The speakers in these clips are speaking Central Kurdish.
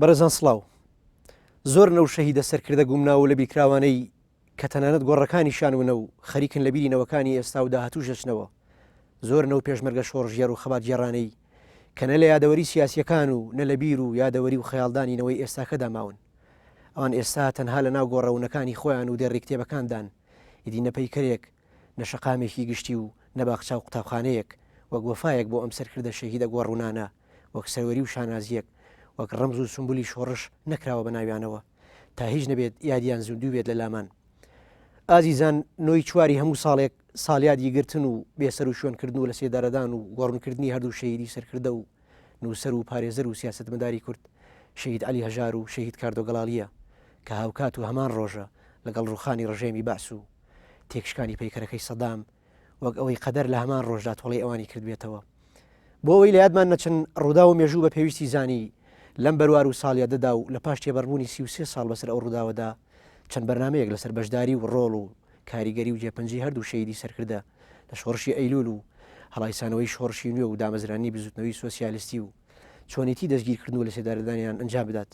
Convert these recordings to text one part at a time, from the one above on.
بەڕێزان سڵاو. زۆرن ئەو شەهیدە سەرکردە گومناو و لەبیرکراوانەی کە تەنانەت گۆڕەکانیشیان ونە و خەریکن لە بیری نەوەکانی ئێستا و داهاتووش دەچنەوە. زۆرن ئەو پێشمەرگە شۆڕشگێڕ و خەباتگێڕانەی کە نە لە یادەوەری سیاسییەکان و نە لە بیر و یادەوەری و خەیاڵدانی نەوەی ئێستاکەدا ماون. ئەوان ئێستا تەنها لە ناو گۆڕە ونەکانی خۆیان و دێڕی کتێبەکاندان. ئیدی نە پەیکەرێک، نە شەقامێکی گشتی و نە باخچە و قوتابخانەیەک وەک وەفایەک بۆ ئەم سەرکردە شەهیدە گۆڕونانە وەک سەروەری و شانازییەک، وەک ڕەمز و سومبولی شۆڕش نەکراوە بە ناویانەوە، تا هیچ نەبێت یادیان زیندوو بێت لە لامان. ئازیزان نۆی چواری هەموو ساڵێک ساڵیادی گرتن و بێسەروشوێنکردن و لەسێدارەدان و گۆڕنکردنی هەردوو شەهیدی سەرکردە و نووسەر و پارێزەر و سیاسەتمەداری کورد شەهید عەلی هەژار و شەهید کاردۆ گەڵاڵییە کە هاوکات و هەمان ڕۆژە لەگەڵ ڕووخانی ڕژێمی بەعس و تێکشکانی پەیکەرەکەی سەدام وەک ئەوەی قەدەر لە هەمان ڕۆژدا تۆڵەی ئەوانی کردبێتەوە. بۆ ئەوەی لە یادمان نەچن، ڕووداو و مێژوو بە پێویستی زانی لەم بەروار و ساڵیادەدا و لە پاش تێبەڕبوونی 33 ساڵ بەسەر ئەو ڕووداوەدا چەند بەرنامەیەک لەسەر بەشداری و ڕۆڵ و کاریگەری و جێپەنجەی هەردوو شەهیدی سەرکردە لە شۆڕشی ئەیلوول و هەڵایسانەوەی شۆڕشی نوێ و دامەزرانی بزووتنەوەی سۆسیالیستی و چۆنێتی دەستگیرکردن و لەسێدارەدانیان ئەنجام بدات.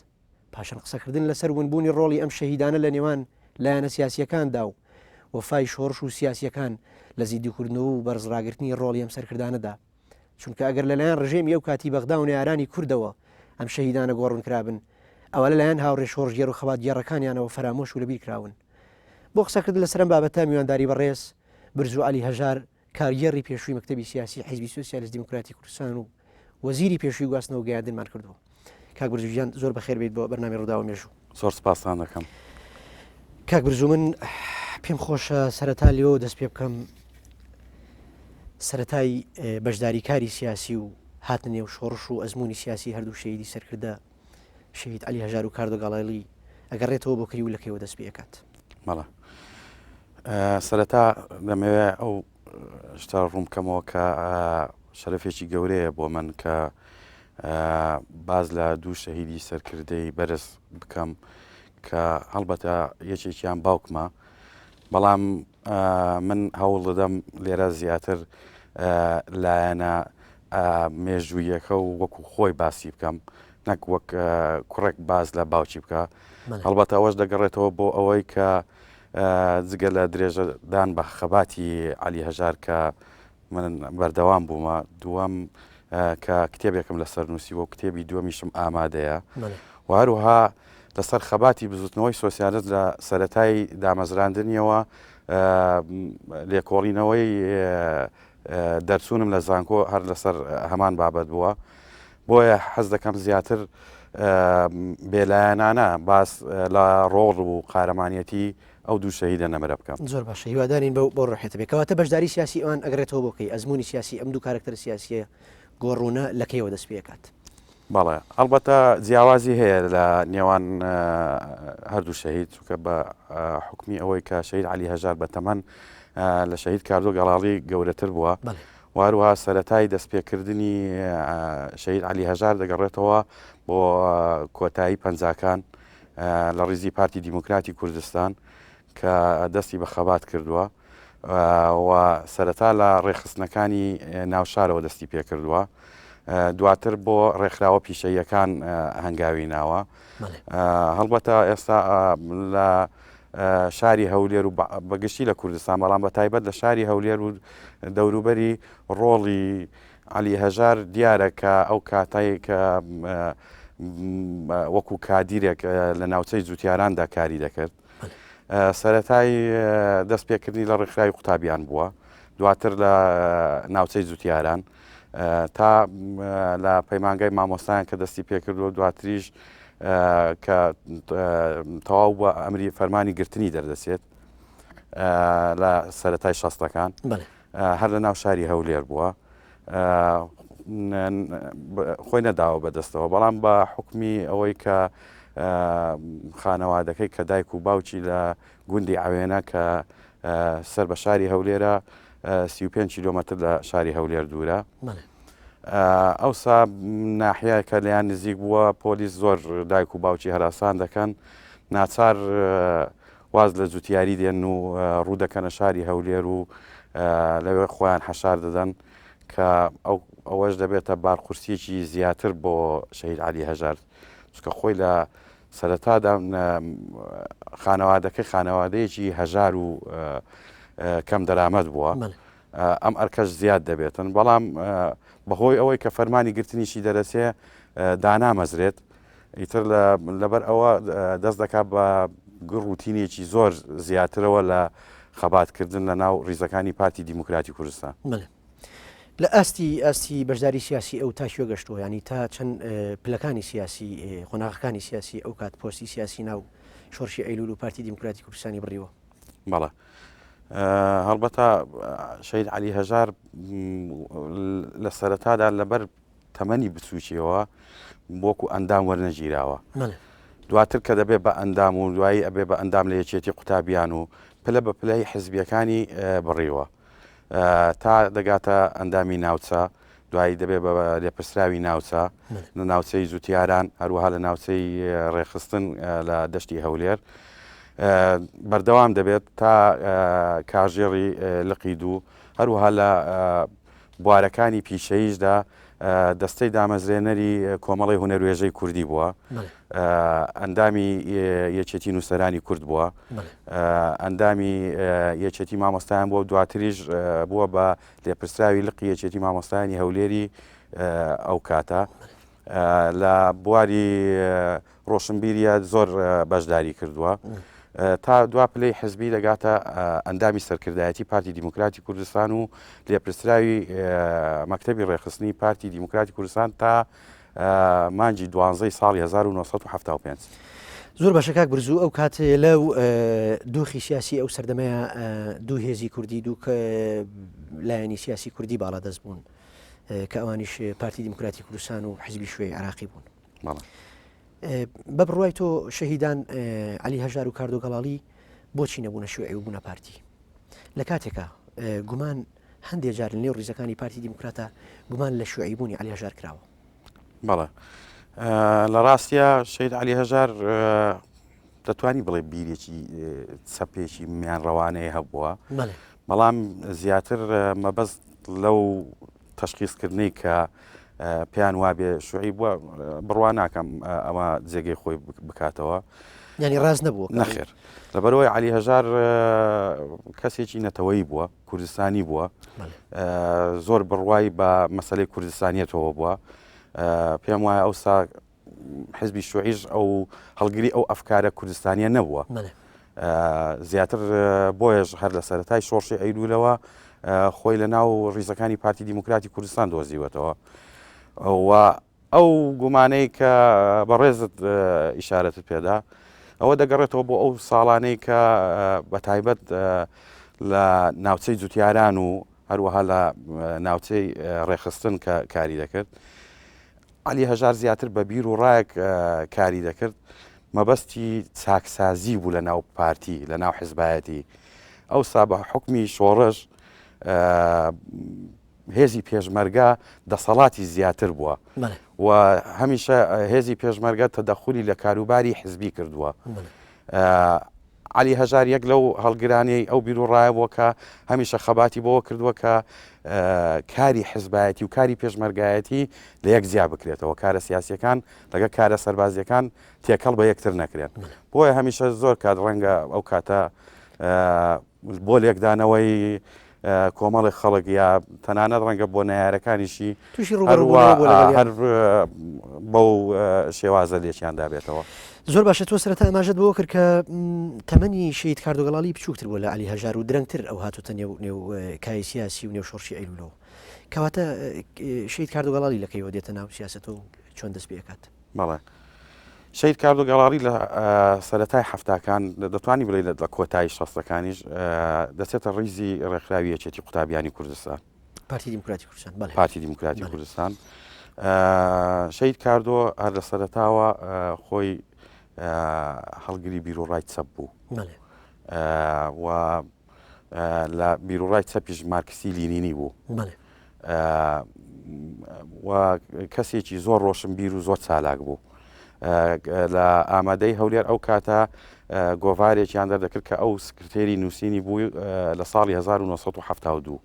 پاشان قسەکردن لەسەر ونبوونی ڕۆڵی ئەم شەهیدانە لە نێوان لایەنە سیاسییەکاندا و وەفای شۆڕش و سیاسییەکان لە زیندووکردنەوە و بەرزڕاگرتنی ڕۆڵی ئەم سەرکردانەدا. چونکە ئەگەر لەلایەن ڕژێمی ئەو کاتی بەغدا و نەیارانی کوردەوە ئەم شەهیدانە گۆڕنکرابن، ئەوا لەلایەن هاوڕێ شۆڕشگێڕ و خەباتگێڕەکانیانەوە فەرامۆش و لەبیرکراون. بۆ قسەکردن لەسەر ئەم بابەتە میوانداری بەڕێز برزو عەلی هەژار، کارگێڕی پێشووی مەکتەبی سیاسی حیزبی سۆسیالیست دیموکراتی کوردستان و وەزیری پێشووی گواستنەوە گەیاندنمان کردووە. کاک برزو گیان زۆر بەخێر بیت بۆ بەرنامەی ڕووداو مێژوو. زۆر سپاستان دەکەم. کاک برزو من پێم خۆشە سەرەتا لێوە دەست پێ بکەم سەرەتای بەشداری کاری سیاسی و هاتنە نێو شۆڕش و ئەزمموی سیاسی هەردوو شەهیدی سەرکردە شەهید عەلی هەژار و کاردۆ گەڵاڵی ئەگەڕێتەوە بۆ کەی و لە کەیەوە دەست پێ ئەکات؟ بەڵێ سەرەتا دەمەوێ ئەو شتە ڕوون بکەمەوە کە شەرەفێکی گەورەیە بۆ من کە باز لە دوو شەهیدی سەرکردەی بەرز بکەم کە هەڵبەتە یەکێکیان باوکمە بەڵام من هەوڵ دەدەم لێرە زیاتر لایەنە مێژوویەکە و وەکو خۆی باسی بکەم نەک وەک کوڕێک باز لە باوکی بکە هەڵبەتە ئەوەش دەگەڕێتەوە بۆ ئەوەی کە جگە لە درێژەدان بە خەباتی علی هەژار کە من بەردەوام بوومە دووەم کە کتێبێکم لەسەر نووسیوە و کتێبی دووەمیشم ئامادەیە و هەروها لەسەر خەباتی بزوتنەوەی سۆسیالست لە سەتای دامەزراندنیەوە لێکۆڵینەوەی دەرچوونم لە زانکۆ هەر لەسەر هەمان بابەت بووە بۆیە حەز دەکەم زیاتر بێلایەنانە باس لە ڕۆڵ و قارەمانەتی ئەو دوو شەهیدە نەمرە بکەم. زۆر باشە هیوادارین بەو بەو ڕۆحیەتە بێ. کەواتە بەشداری سیاسی ئەوان ئەگەڕێتەوە بۆ کەی؟ ئەزموونی سیاسی ئەم دوو کارەکتەرە سیاسییە گۆڕوونە لە کەیەوە دەست پێ ئەکات؟ بەڵێ ئەڵبەتە جیاوازی هەیە لە نێوان هەردوو شەهید چونکە بە حوکمی ئەوەی کە شەهید عەلی هەژار بە تەمەن لە شەهید کاردۆ گەڵاڵی گەورەتر بووە و هەروەها سەرەتای دەستپێکردنی شەهید عەلی هەژار دەگەڕێتەوە بۆ کۆتایی پەنجاکان لە ڕیزی پارتی دیموکراتی کوردستان کە دەستی بە خەبات کردووە و سەرەتا لە ڕێکخستنەکانی ناوشارەوە دەستی پێکردووە دواتر بۆ ڕێکخراوە پیشەیەکان هەنگاوی ناوە هەڵبەتە ئێستا لە شاری هەولێر و بەگشتی لە کوردستان بەڵام بە تایبەت لە شاری هەولێر و دەوروبەری ڕۆڵی عەلی هەژار دیارە کە ئەو کاتەی کە وەکو کادیرێک لە ناوچەی جوتیاراندا کاری دەکرد سەرەتای دەست پێکردنی لە ڕێکخراوی قوتابیان بووە دواتر لە ناوچەی جوتیاران تا لە پەیمانگای مامۆستایان کە دەستی پێکردووە دواتریش کە تەواو بە ئەمری فەرمانی گرتنی دەردەچێت لە سەرەتای شەستەکان. هەر لە ناو شاری هەولێر بووە خۆی نەداوە بەدەستەوە بەڵام بە حکمی ئەوەی کە خانەوادەکەی کە دایک و باوکی لە گوندی عوێنە کە سەر بە شاری هەولێرە 35 کیلۆمەتر لە شاری هەولێر دوورە ئەوسا ناحیە کە لیان نزیک بووە پۆلیس زۆر دایک و باوکی هەراسان دەکەن ناچار واز لە جوتیاری دێن و ڕوو دەکەنە شاری هەولێر و لەوێ خۆیان حەشار دەدەن کە ئەو ئەوەش دەبێتە بارقورسیەکی زیاتر بۆ شەهید عەلی هەژار. چونکە خۆی لە سەرەتادا خانەوادەکەی خانەوادەیەکی هەژار و کەم دەرامەت بووە. ئەم ئەرکەش زیاد دەبێتن بەڵام بەهۆی ئەوەی کە فەرمانی گرتنیشی دەرەچێ دانامەزرێت ئیتر لەبەر ئەوە دەست دەکات بە گڕ و تینێکی زۆر زیاترەوە لە خەباتکردن لە ناو ریزەکانی پارتی دیموکراتی کوردستان. لە ئاستی ئاستی بەشداری سیاسی ئەو تا کوێ گەشتووە یانی تا چەند پلەکانی سیاسی قۆناغەکانی سیاسی ئەو کات پۆستی سیاسی ناو شۆرشی ئەیلول و پارتی دیموکراتی کوردستانی بڕیوە؟ بەڵێ هەڵبەتە شەهید عەلی هەژار لە سەرەتادا لەبەر تەمەنی بچووکیەوە وەکو ئەندام وەرنەگیراوە دواتر کە دەبێت بە ئەندام و دوایی ئەبێ بە ئەندام لە یەکێتی قوتابیان و پلە بە پلەی حزبیەکانی بڕیوە تا دەگاتە ئەندامی ناوچە دوایی دەبێت بە لێپرسراوی ناوچە لە ناوچەی جوتیاران هەروەها لە ناوچەی ڕێکخستن لە دەشتی هەولێر بەردەوام دەبێت تا کاژێڕی لقی دوو هەروەها لە بوارەکانی پیشەییشدا دەستەی دامەزرێنەری کۆمەڵی هونەروێژەی کوردی بووە ئەندامی یەکێتی نووسەرانی کورد بووە ئەندامی یەکێتی مامۆستایان بووە دواتریش بووە بە لێپرسراوی لقی یەکێتی مامۆستایانی هەولێری ئەو کاتە لە بواری ڕۆشنبیریە زۆر بەشداری کردووە تا دوا پلەی حزبی دەگاتە ئەندامی سەرکردایەتی پارتی دیموکراتی کوردستان و لێپرسراوی مەکتەبی ڕێکخستنی پارتی دیموکراتی کوردستان تا مانگی دوانزەی ساڵی 1975. زۆر باشە کاک برزوو ئەو کات لەو دۆخی سیاسی ئەو سەردەمەیە دوو هێزی کوردی دوو لایەنی سیاسی کوردی باڵادەست بوون کە ئەوانیش پارتی دیموکراتی کوردستان و حزبی شوێی عراقی بوون. بە بڕوای تۆ شەهیدان عەلی هەژار و کاردۆ گەڵاڵی بۆچی نەبوونە شوعی و بوونە پارتی؟ لە کاتێکا گومان هەندێ جار لە نێو ڕیزەکانی پارتی دیموکراتە گومان لە شوعی بوونی عەلی هەژار کراوە. بەڵێ لە ڕاستە شەید عەلی هەژار دەتوانی بڵێ بیرێکی چەپێکی میان ڕەوانەیە هەبووە بەڵام زیاتر مەبەست لەو تەشخیسکردنەی کە پێیان وابێ شوعی بووە بڕوا ناکەم ئەمە جێگەی خۆی بکاتەوە. ینی ڕاست نەبووە نەخێر لەبەرەوەی علی هەژار کەسێکی نەتەوەی بووە کوردستانی بووە زۆر بڕوای بە مەسلەی کوردستانیەتەوە بووە پێم وایە ئەوسا حزبی شوعیش ئەو هەڵگری ئەو ئەفکارە کوردستانیە نەبووە زیاتر بۆیەش هەر لە سەرەتای شۆڕشی ئەیلولەوە خۆی لە ناو ڕیزەکانی پارتی دیموکراتی کوردستان دۆزیوەتەوە و ئەو گومانەی کە بەڕێزت ئیشارەتت پێدا ئەوە دەگەڕێتەوە بۆ ئەو ساڵانەی کە بە تایبەت لە ناوچەی جوتیاران و هەروەها لە ناوچەی ڕێخستن کە کاری دەکرد عەلی هەژار زیاتر بە بیر و ڕایەک کاری دەکرد، مەبەستی چاکسازی بوو لە ناو پارتی، لە ناو حزبایەتی. ئەوسا بە حوکمی شۆڕش هێزی پێشمەرگە دەسەڵاتی زیاتر بووە و هەمیشە هێزی پێشمەرگە تەدەخولی لە کاروباری حزبی کردووە. عەلی هەژار یەک لەو هەڵگرانەی ئەو بیروڕایە بووە کە هەمیشە خەباتی بۆوە کردووە کە کاری حزبایەتی و کاری پێشمەرگایەتی لە یەک جیا بکرێتەوە، کارە سیاسییەکان لەگەڵ کارە سەربازییەکان تێکەڵ بە یەکتر نەکرێن. بۆیە هەمیشە زۆر کات ڕەنگە ئەو کاتە بۆ لێکدانەوەی کۆمەڵێک خەڵک یا تەنانەت ڕەنگە بۆ نەیارەکانیشی تووشی ڕووبەڕووبوونەوە بووە لەگەڵیان. هەر بەو شێوازە لێکیان دابێتەوە. زۆر باشە تۆ سەرەتا ئاماژەت بەوە کرد کە تەمەنی شەهید کاردۆ گەڵاڵی بچووکتر بووە لە عەلی هەژار و درەنگتر ئەو هاتۆتە نێو نێو کای سیاسی و نێو شۆڕشی ئەیلوولەوە. کەواتە شەهید کاردۆ گەڵاڵی لە کەیەوە دێتە ناو سیاسەتەوە و چۆن دەست پێ ئەکات؟ بەڵێ. شەهید کاردۆ گەڵاڵی لە سەرەتای حەفتاکان دەتوانی بڵێ لە کۆتایی شەستەکانیش دەچێتە ڕیزی ڕێکخراوی یەکێتی قوتابیانی کوردستان. پارتی دیموکراتی کوردستان بەڵێ. پارتی دیموکراتی کوردستان. شەهید کاردۆ هەر لە سەرەتاوە خۆی هەڵگری بیروڕای چەپ بوو. و لە بیروڕای چەپیش مارکسی لینینی بوو. و کەسێکی زۆر ڕۆشنبیر و زۆر چالاک بوو. لە ئامادەی هەولێر ئەو کاتە گۆڤارێکیان دەردەکرد کە ئەو سکرتێری نووسینی بوو لە ساڵی 1972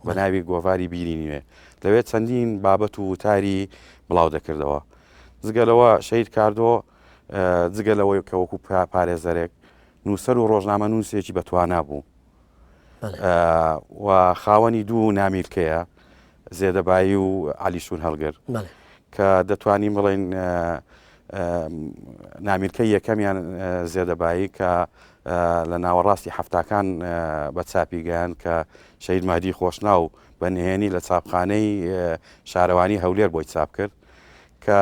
بە ناوی گۆڤاری بیری نوێ لەوێ چەندین بابەت و وتاری بڵاو دەکردەوە. جگە لەوە شەهید کاردۆ جگە لەوەی کە وەکو پارێزەرێک نووسەر و ڕۆژنامەنووسێکی بەتوانا بوو و خاوەنی دوو نامیلکەیە زێدەبایی و عەلی شوون هەڵگر کە دەتوانین بڵێین نامیلکەی یەکەمیان زێدەبایی کە لە ناوەڕاستی حەفتاکان بە چاپی گەیان کە شەهید مەهدی خۆشناو بە نهێنی لە چاپخانەی شارەوانی هەولێر بۆی چاپ کرد کە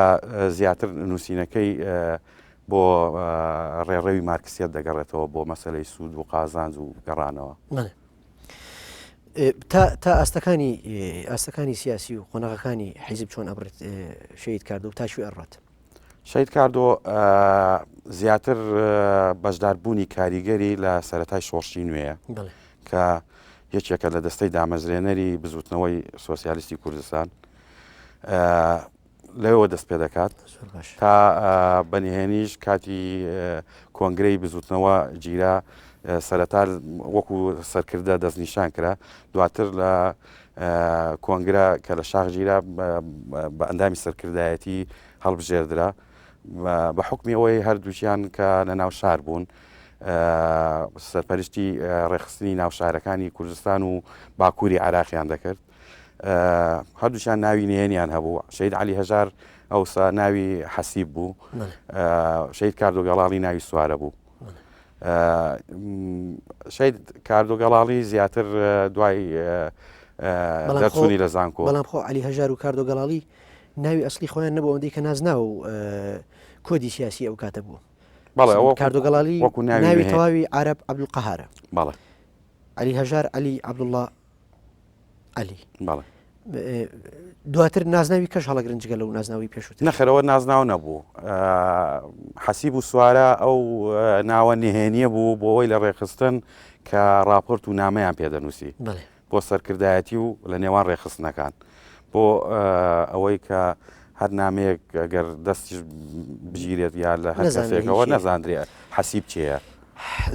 زیاتر نووسینەکەی بۆ ڕێڕەوی مارکسیەت دەگەڕێتەوە بۆ مەسەلەی سوود و قازانج و گەڕانەوە. تا ئاستەکانی ئاستەکانی سیاسی و قۆناغەکانی حیزب چۆن ئەبڕێت شەهید کاردۆ و تا کوێ ئەڕات؟ شەهید کاردۆ زیاتر بەشداربوونی کاریگەری لە سەرەتای شۆڕشی نوێیە کە یەکێکە لە دەستەی دامەزرێنەری بزوتنەوەی سۆسیالیستی کوردستان لەوێوە دەست پێ دەکات تا بە نهێنیش کاتی کۆنگرەی بزوتنەوە گیرا سەرەتا وەکو سەرکردە دەستنیشان کرا دواتر لە کۆنگرە کە لە شاخ گیرا بە ئەندامی سەرکردایەتی هەڵبژێردرا بە حکمی ئەوەی هەردووکیان کە لە ناو شار بوون سەرپەرشتی ڕێکخستنی ناوشارەکانی کوردستان و باکووری عراقیان دەکرد هەردووکیان ناوی نهێنیان هەبوو شەید علی هەژار ئەوسا ناوی حەسیب بوو شەید کاردۆ گەڵاڵی ناوی سوارە بوو شەید کاردۆ گەڵاڵی زیاتر دوای دەرچوونی لە زانکۆ بەڵام خۆ علی هەژار و کاردۆ گەڵاڵی ناوی ئەسلی خۆیان نەبوو ئەوەندەی کە نازناو و کۆدی سیاسی ئەو کاتە بوو بەڵێ ئەوە کاردۆ گەڵاڵی وەکو ناوی تەواوی عرب عەبدولقەهارە بەڵێ علی هەژار علی عەبدوڵڵا عەلی بەڵێ دواتر نازناوی کەش هەڵەگرن جگە لەو نازناوی پێشووتر نەخێرەوە نازناو نەبوو حەسیب و سوارە ئەو ناوە نهێنیە بوو بۆ ئەوەی لە ڕێکخستن کە راپۆرت و نامەیان پێدەنووسی بۆ سەرکردایەتی و لە نێوان ڕێکخستنەکان بۆ ئەوەی کە هەر نامەیەک گەر دەستیش بگیرێت یا لە هەر کەسێکەوە نەزاندرێ حەسیب کێیە.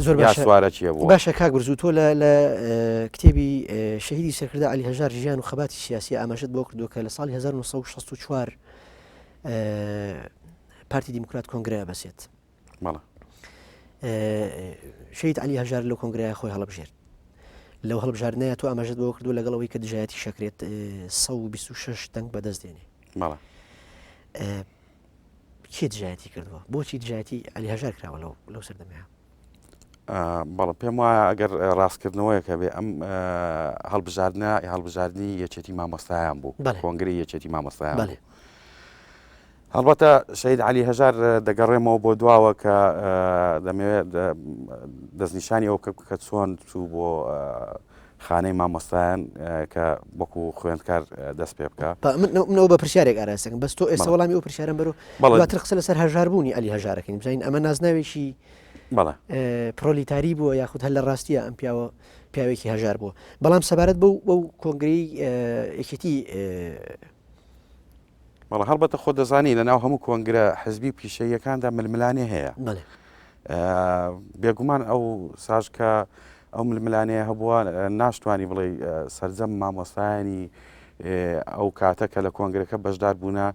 زۆر باشە سوارە کێ بووە؟ باشە کاک برزوو تۆ لە لە کتێبی شەهیدی سەرکردە عەلی هەژار ژیان و خەباتی سیاسی ئاماژەت بۆ کردووە کە لە ساڵی 1964 پارتی دیموکرات کۆنگرە بەسێت بەڵێ شەهید عەلی هەژار لەو کۆنگرەیە خۆی هەڵبژێرد لەو هەڵبژاردنەیە تۆ ئاماژەت بۆ کردو لەگەڵ ئەوەی کە دژایەتی شەکرێت 126 دەنگ بەدەست دێنێ بەڵێ کێ دژایەتی کردووە؟ بۆچی دژایەتی عەلی هەژار کراوە لەو لەو سەردەمەیە؟ بەڵێ پێم وایە ئەگەر ڕاستکردنەوەیەک هەبێ ئەم هەڵبژاردنە هەڵبژاردنی یەکێتی مامۆستایان بوو کۆنگری یەکێتی مامۆستایان بوو. هەڵبەتە شەید علی هەژار دەگەڕێمەوە بۆ دواوە کە دەمەوێت دەستنیشانی ئەو کە چۆن چوو بۆ خانەی مامۆستایان کە وەکو خوێندکار دەست پێ بکا. با من من ئەوە بە پرسیارێک ئاراستەکەم بەس تۆ ئێستا وەڵامی ئەو پرسیارەم بەرەوە بەڵێ. دواتر قسە لەسەر هەژاربوونی عەلی هەژارەکەین بزانین ئەمە نازناوێکی بەڵێ. پرۆلیتاری بووە یاخود هەر لە ڕاستیە ئەم پیاوە پیاوێکی هەژار بووە بەڵام سەبارەت بەو بەو کۆنگرەی یەکێتی بەڵێ هەڵبەتە خۆت دەزانی لە ناو هەموو کۆنگرە حزبی و پیشەییەکاندا ململانێ هەیە. بەڵێ. بێگومان ئەو ساش کە ئەو ململانێ هەبووە ناشتوانی بڵێ سەرجەم مامۆستایانی ئەو کاتە کە لە کۆنگرەکە بەشدار بوونە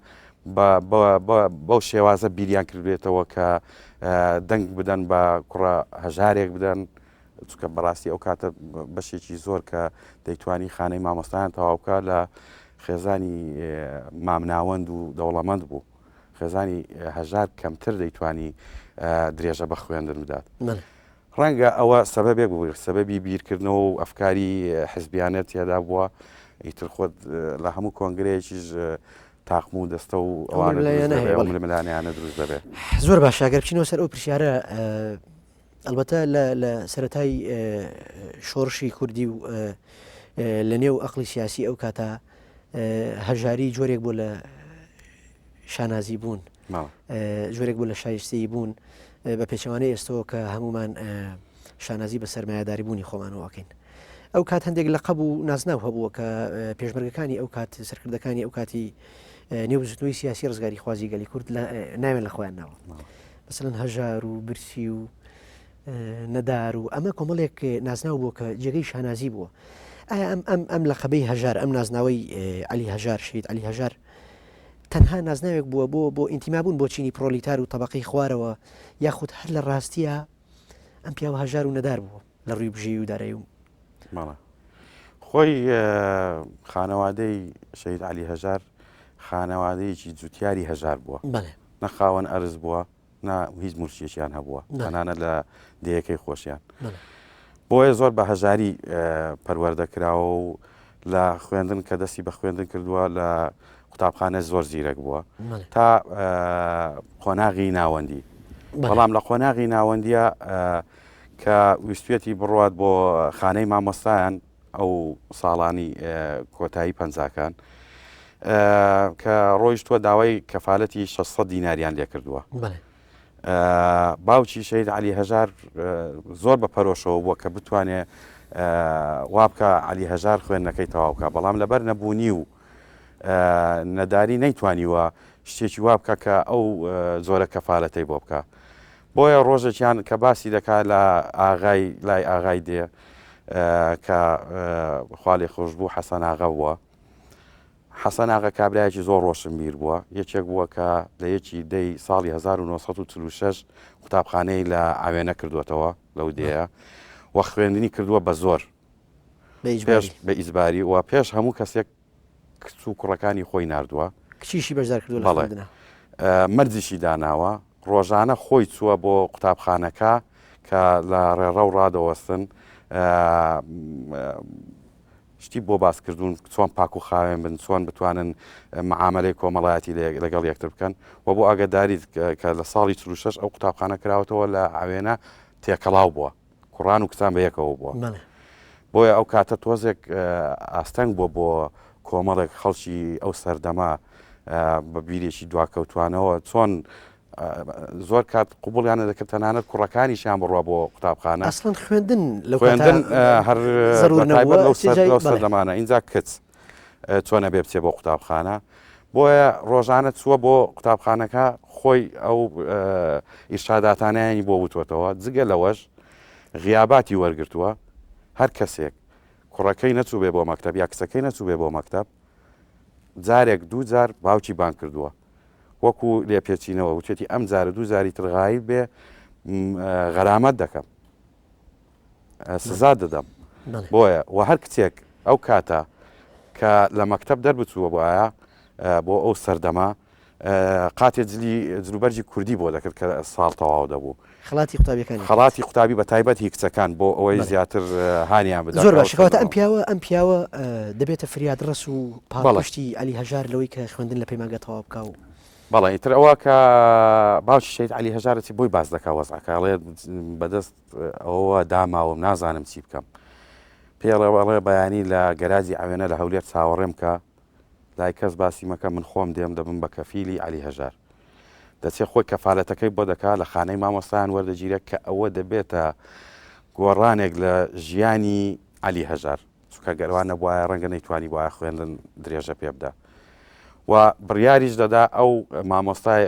بەو شێوازە بیریان کردبێتەوە کە دەنگ بدەن بە کوڕە هەژارێک بدەن چونکە بەڕاستی ئەو کاتە بەشێکی زۆر کە دەیتوانی خانەی مامۆستایان تەواو بکە لە خێزانی مامناوەند و دەوڵەمەند بوو خێزانی هەژار کەمتر دەیتوانی درێژە بە خوێندن بدات ڕەنگە ئەوە سەبەبێک بوو سەبەبی بیرکردنەوە و ئەفکاری حزبیانە تێدا بووە ئیتر خۆت لە هەموو کۆنگرەیەکیش تاقم و دەستە و ئەوانە ململانێیانە دروست دەبێت زۆر باشە گەر بچینەوە سەر ئەو پرسیارە ئەڵبەتە لە لە سەرەتای شۆڕشی کوردی و لە نێو ئەقلی سیاسی ئەو کاتە هەژاری جۆرێک بۆ لە شانازی بوون جۆرێک بوو لە شایستەیی بوون بە پێچەوانەی ئێستەوە کە هەمومان شانازی بە سەرمایەداری بوونی خۆمانەوەکەین ئەو کات هەندێک لە قەب و نازناو هەبووە کە پێشمەرگەکانی ئەو کات سەرکردەکانی ئەو کاتی نێو بزوتنەوەی سیاسی ڕزگاری خوازی گەلی کورد ناوێن لە خۆیان ناوە مەسەلەن هەژار و برسی و نەدار و ئەمە کۆمەڵێک نازناو بووە کە جێگەی شانازی بووە ئایا ئەم ئەم ئەم لە قەبەی هەژار ئەم نازناوەی علی هەژار شەید علی هەژار. تەنها نازناوێک بووە بۆ بۆ ئینتیمابوون بۆ چینی پرۆلیتار و تەبەقەی خوارەوە یاخود هەر لە ڕاستییا ئەم پیاوە هەژار و نەدار بووە لە ڕووی بژێوی و دارایی و بەڵێ. خۆی خانەوادەی شەهید عەلی هەژار خانەوادەیەکی جوتیاری هەژار بووە. بەڵێ. نە خاوەن ئەرز بووە نا هیچ مولکێکیان هەبووە تەنانەت لە دێیەکەی خۆشیان. بۆیە زۆر بە هەژاری پەروەردە کراوە و لە خوێندن کە دەستی بە خوێندن کردووە لە قوتابخانە زۆر زیرەک بووە تا قۆناغی ناوەندی بەڵام لە قۆناغی ناوەندیە کە ویستویەتی بڕوات بۆ خانەی مامۆستایان ئەو ساڵانی کۆتایی پەنجاکان کە ڕۆیشتووە داوای کەفاالەتی 600 دیناریان لێکردووە باوکی شەید علی هەژار زۆر بە پەرۆشەوە بووە کە بتوانێ وابکە علی هەژار خوێندنەکەی تەواو بکە بەڵام لەبەر نەبوونی و نەداری نەیتوانیوە شتێکی وا بکە کە ئەو زۆرە کەفاالەتەی بۆ بکە بۆیە ڕۆژێکیان کە باسی دەکا لە ئاغای لای ئاغای دێ کە خوا لێخۆشبوو حەسەن ئاغا بووە. حەسەن ئاغا کابرایەکی زۆر ڕۆشنبیر بووە، یەکێک بووە کە لە یەکی دەی ساڵی 1946 قوتابخانەی لە ئاوێنە کردووەتەوە لەو دێیە و خوێندنی کردووە بە زۆر پێش بە ئیجباری و پێش هەموو کەسێک کچ و کوڕەکانی خۆی ناردووە. کچیشی بەشدار کردووە لە خوێندنا. مەرجیشی داناوە، ڕۆژانە خۆی چووە بۆ قوتابخانەکە کە لە ڕێڕەو ڕادەوەستن شتی بۆ باس کردوون چۆن پاک و خاوێن بن، چۆن بتوانن معامەلەی کۆمەڵایەتی لەگەڵ یەکتر بکەن و بۆ ئاگاداریت کە لە ساڵی 46 ئەو قوتابخانە کراوەتەوە لە ئاوێنە تێکەڵاو بووە. کوڕان و کچان بە یەکەوە بووە بۆیە ئەو کاتە تۆزێک ئاستەنگ بووە بۆ کۆمەڵێک خەڵکی ئەو سەردەمە بە بیرێکی دواکەوتوانەوە چۆن زۆر کات قوبڵیانە دەکرد تەنانەت کوڕەکانیشیان بڕوا بۆ قوتابخانە ئەسڵەن خوێندن لە خوێندن هەر لەو سەردەمانە اینجا کچ چۆن ئەبێ بچێ بۆ قوتابخانە بۆیە ڕۆژانە چووە بۆ قوتابخانەکە خۆی ئەو ئیرشاداتانیانی بۆ وتوەتەوە جگە لەوەش غیاباتی وەرگتووە هەر کەسێک کوڕەکەی نەچوو بێ بۆ مەکتب یا کچەکەی نەچوو بێ بۆ مەکتب جارێک دوو جار باوکی بان کردووە وەکو لێپێچینەوە وتێتی ئەم جارە دوو جاری تر غایب بێ غەرامەت دەکەم سزا دەدەم بۆیە و هەر کچێک ئەو کاتە کە لە مەکتب دەربچووە بۆە بۆ ئەو سەردەمە قاتێ جلی جلوبەرگی کوردی بۆ دەکرد کە ساڵ تەواو دەبوو خڵاتی قوتابیەکان خڵاتی قوتابی بە تایبەت هی کچەکان بۆ ئەوەی زیاتر هانیان بدات زۆر باشە کەواتە ئەم پیاوە ئەم پیاوە دەبێتە فریاد ڕەس و پاڵپشتی علی هەژار لەوەی کە خوێندن لە پەیمانگە تەواو بکا و بەڵێ ئیتر ئەوە کە باوکی شەهید علی هەژارەتی بۆی باس دەکا وەزعەکە ئەڵێ بەدەست ئەوە داماوم نازانم چی بکەم پێڵێ ئەڵێ بەیانی لە گەراجی ئاوێنە لە هەولێر چاوەڕێم کە لای کەس باسی مەکە من خۆم دێم دەبم بە کەفیلی علی هەژار دەچێ خۆی کەفاالەتەکەی بۆ دەکا لە خانەی مامۆستایان وەردەگیرە کە ئەوە دەبێتە گۆڕانێک لە ژیانی علی هەژار چونکە گەر وا نەبوایە ڕەنگە نەیتوانیبوایە خوێندن درێژە پێ بدا و بڕیاریش دەدا ئەو مامۆستای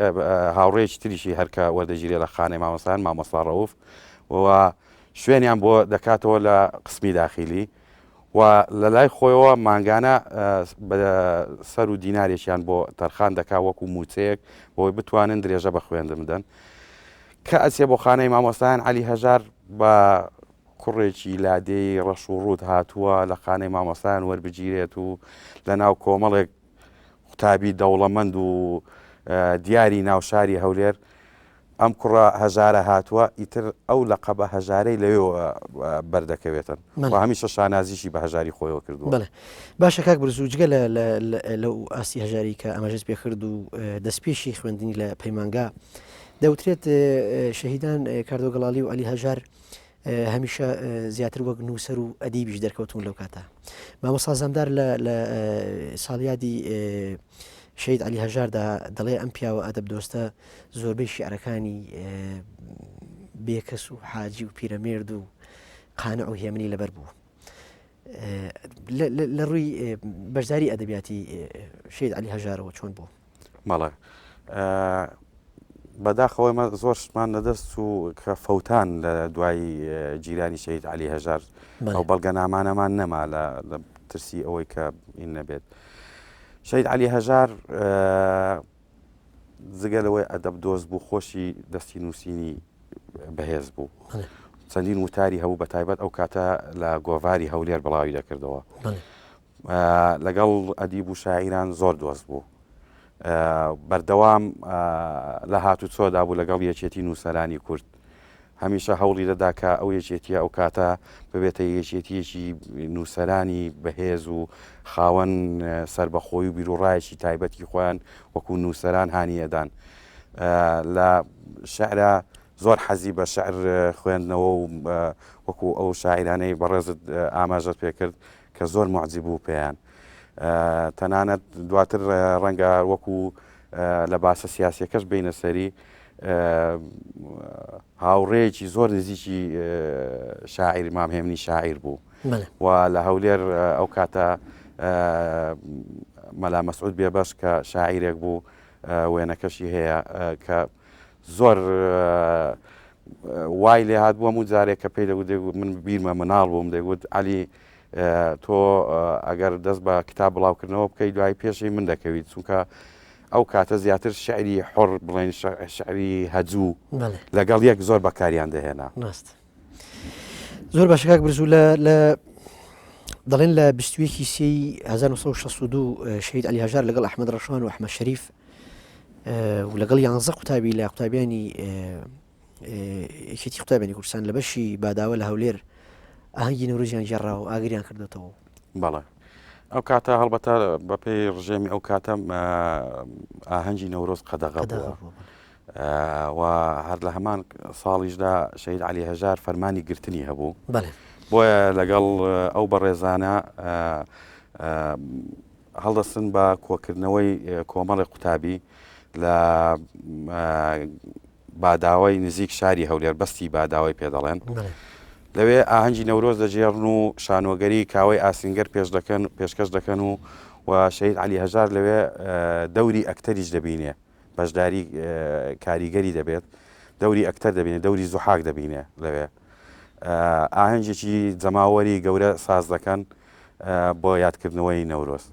هاوڕێیەکی تریشی هەرکە وەردەگیرێ لە خانەی مامۆستایان مامۆستا ڕەوف و شوێنیان بۆ دەکاتەوە لە قسمی داخیلی و لە لای خۆیەوە مانگانە سەر و دینارێکیان بۆ تەرخان دەکا وەکو موچەیەک بۆی بتوانن درێژە بە خوێندن بدەن کە ئەچێ بۆ خانەی مامۆستایان عەلی هەژار بە کوڕێکی لادێی ڕەش و ڕووت هاتووە لە خانەی مامۆستایان وەربگیرێت و لە ناو کۆمەڵێک قوتابی دەوڵەمەند و دیاری ناو شاری هەولێر ئەم کوڕە هەژارە هاتووە ئیتر ئەو لەقەبە هەژارەی لەوێوە بەردەکەوێتن و هەمیشە شانازیشی بە هەژاری خۆیەوە کردووە. بەڵێ باشە کاک برزو جگە لە لەو ئاستی هەژاری کە ئاماژەت پێ کرد و دەستپێشی خوێندنی لە پەیمانگا دەوترێت شەهیدان کاردۆ گەڵاڵی و عەلی هەژار هەمیشە زیاتر وەک نووسەر و ئەدیبیش دەرکەوتون لەو کاتە مامۆستا زامدار لە ساڵیادی شەید علی هەژاردا دەڵێ ئەم پیاوە ئەدەب دۆستە زۆربەی شعرەکانی بێکەس و حاجی و پیرەمێرد و قانع و هێمنی لەبەر بوو. لە ڕووی بەشداری ئەدەبیاتی شەید علی هەژارەوە چۆن بوو؟ بەڵێ بەداخەوە ئێمە زۆر شتمان لەدەست و کە فەوتان لە دوای جیرانی شەهید علی هەژار ئەو بەڵگەنامانەمان نەما لە ترسی ئەوەی کە این نەبێت. شەهید عەلی هەژار جگە لەوەی ئەدەب دۆست بوو خۆشی دەستی نووسینی بەهێز بوو چەندین وتاری هەبوو بە تایبەت ئەو کاتە لە گۆڤاری هەولێر بڵاوی دەکردەوە لەگەڵ ئەدیب و شاعیران زۆر دۆست بوو بەردەوام لە هاتوچۆدا بوو لەگەڵ یەکێتی نووسەرانی کورد هەمیشە هەوڵی دەدا کە ئەو یەکێتیە ئەو کاتە ببێتە یەکێتیەکی نووسەرانی بەهێز و خاوەن سەربەخۆی و بیروڕایەکی تایبەتی خۆیان وەکو نووسەران هانی ئەدان. لە شعرا زۆر حەزی بە شعر خوێندنەوە و وەکو ئەو شاعیرانەی بەڕێزت ئاماژەت پێکرد کە زۆر موعجیب بوو پێیان. تەنانەت دواتر ڕەنگە وەکو لە باسە سیاسیەکەش بینە سەری هاوڕێیەکی زۆر نزیکی شاعیر مام هێمنی شاعیر بوو و لە هەولێر ئەو کاتە مەلا مەسعود بێبەش کە شاعیرێک بوو وێنەکەشی هەیە کە زۆر وای لێ هات بووە هەموو جارێک کە پێی دەگوت من بیرمە مناڵ بووم دەگوت علی تۆ ئەگەر دەست بە کتاب بڵاوکردنەوە بکەی دوای پێشی من دەکەویت چونکە ئەو کاتە زیاتر شعری حڕ بڵێن شعری هەجوو لەگەڵ یەک زۆر بەکاریان دەهێنا ڕاست زۆر باشە کاک برزوو لە لە دەڵێن لە 21 سی 1962 شەهید علی هەژار لەگەڵ ئەحمەد ڕەشوان و ئەحمەد شەریف و لەگەڵ یانزە قوتابی لە قوتابیانی یەکێتی قوتابیانی کوردستان لە بەشی باداوە لە هەولێر ئاهەنگی نەورۆزیان گێڕا و ئاگریان کردوێتەوە. بەڵێ ئەو کاتە هەڵبەتە بەپێی ڕژێمی ئەو کاتە ئاهەنگی نەورۆز قەدەغە بووە و هەر لە هەمان ساڵیشدا شەهید علی هەژار فەرمانی گرتنی هەبوو بۆیە لەگەڵ ئەو بەڕێزانە هەڵدەستن بە کۆکردنەوەی کۆمەڵی قوتابی لە باداوەی نزیک شاری هەولێر بەستی باداوەی پێ دەڵێن. لەوێ ئاهەنگی نەورۆز دەگێڕن و شانۆگەری کاوەی ئاسنگەر پێش دەکەن پێشکەش دەکەن و و شەهید عەلی هەژار لەوێ دەوری ئەکتەریش دەبینێ بەشداری کاریگەری دەبێت دەوری ئەکتەر دەبینێ دەوری زوحاک دەبینێ لەوێ ئاهەنگێکی جەماوەری گەورە ساز دەکەن بۆ یادکردنەوەی نەورۆز.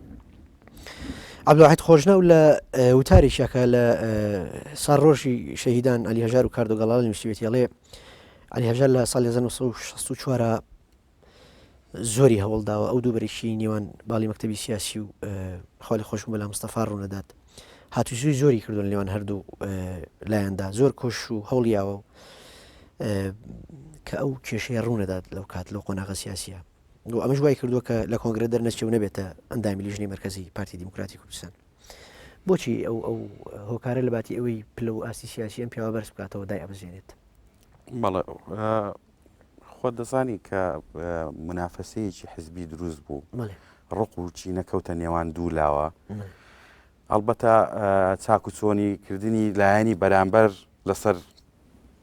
عەبدولواحید خۆشناو لە وتارێکیا کە لە ساڵ ڕۆژی شەهیدان عەلی هەژار و کاردۆ گەڵاڵە نووسیوێتی ئەڵێ عەلی هەژار لە ساڵی 1964 زۆری هەوڵداوە ئەو دووبەرەکی نێوان باڵی مەکتەبی سیاسی و خوا لێ خۆش بوو مەلا مستەفا ڕوونەدات هاتوچوی زۆری کردوون لێوان هەردوو لایەندا زۆر کۆش و هەوڵیاوە و کە ئەو کێشەیە ڕوونەدات لەو کات لەو قۆناغە سیاسیە و ئەمەش وای کردووە کە لە کۆنگرە دەرنەچێ و نەبێتە ئەندامی لیژنەی مەرکەزی پارتی دیموکراتی کوردستان. بۆچی ئەو ئەو هۆکارە لە باتی ئەوەی پلە و ئاستی سیاسی ئەم پیاوە بەرز بکاتەوە دای ئەبزێنێت؟ بەڵێ خۆت دەزانی کە منافەسەیەکی حزبی دروست بوو ڕق و چینە کەوتە نێوان دوو لاوە ئەڵبەتە چاک و چۆنی کردنی لایەنی بەرامبەر لەسەر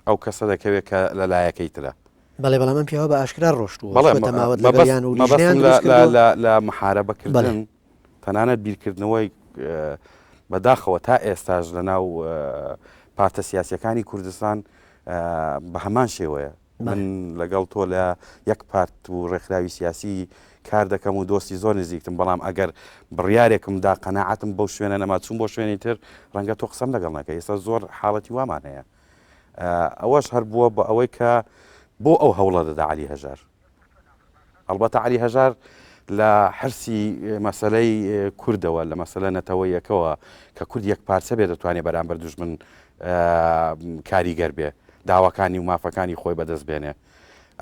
ئەو کەسە دەکەوێت کە لە لایەکەی ترە. بەڵێ بەڵام ئەم پیاوە بە ئاشکرا ڕۆشتووە بەڵێ چووەتە ماوەت لەگەڵیان و لیژنەیان مەبەستم دروست کردووە. لە محارەبە کردن تەنانەت بیرکردنەوەی بەداخەوە تا ئێستاش لە ناو پارتە سیاسیەکانی کوردستان بە هەمان شێوەیە من لەگەڵ تۆ لە یەک پارت و ڕێکخراوی سیاسی کار دەکەم و دۆستی زۆر نزیکتم بەڵام ئەگەر بڕیارێکم دا قەناعەتم بەو شوێنە نەما چوون بۆ شوێنی تر ڕەنگە تۆ قسەم لەگەڵ نەکەی ئێستا زۆر حاڵەتی وامان هەیە ئەوەش هەر بووە بە ئەوەی کە بۆ ئەو هەوڵە دەدا علی هەژار ئەڵبەتە علی هەژار لە حرسی مەسلەی کوردەوە لە مەسلە نەتەوەیەکەوە کە کورد یەک پارچە بێ دەتوانێت بەرامبەر دوژمن کاریگەر بێ داواکانی و مافەکانی خۆی بەدەست بێنێ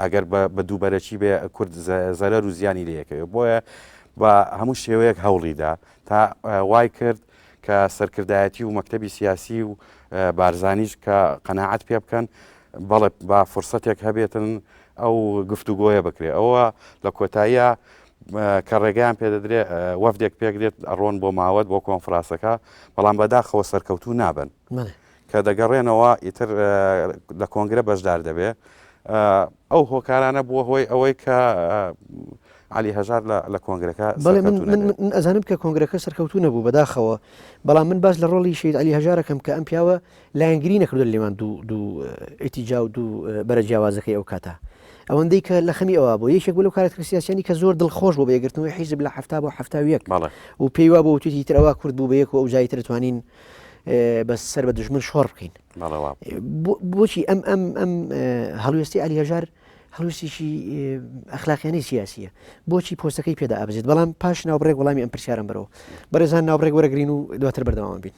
ئەگەر بە دووبەرەکی بێ کورد زەرەر و زیانی لەکەوێ بۆیە بە هەموو شێوەیەک هەوڵیدا تا وای کرد کە سەرکردایەتی و مەکتەبی سیاسی و بارزانیش کە قەناعەت پێ بکەن بەڵێ با فرسەتێک هەبێتن ئەو گفتوگۆیە بکرێ ئەوە لە کۆتاییە کە ڕێگەیان پێدەدرێ وەفدێک پێک دێت ئەڕۆن بۆ ماوەت بۆ کۆنفراسەکە بەڵام بەداخەوە سەرکەوتوو نابن کە دەگەڕێنەوە ئیتر لە کۆنگرە بەشدار دەبێ ئەو هۆکارانە بووە هۆی ئەوەی کە علی هەژار لە کۆنگرەکە بەڵێ من ئەزانم کە کۆنگرەکە سەرکەوتوو نەبوو بەداخەوە بەڵام من باس لە ڕۆڵی شەهید علی هەژارەکەم کە ئەم پیاوە لایەنگری نەکردو لێوان دوو دوو ئیتیجا و دوو بەرە جیاوازەکەی ئەو کاتە. ئەوەندەی کە لە خەمی ئەوە بوو یەکێک بوو لەو کارەکتەرە سیاسیانی کە زۆر دڵخۆش بوو بە یەکگرتنەوەی حیزب لە 70 بۆ 71 و پێی وا بوو وتویەتی تر ئەوە کورد بوو بە یەک و ئەو جای تر توانین بە سەر بە دژمن شۆڕ بکەین بۆچی ئەم ئەم ئەم هەڵوێستی علی هەژار هەڵویستێکی ئەخلاقیانەی سیاسیە بۆچی پۆستەکەی پێدا ئابزێت بەڵام پاش ناوبڕێک وەڵامی ئەم پرسیارم بەرەوە بەڕێزان ناوبڕێک وەرەگرین و دواتر بەردەوام بین.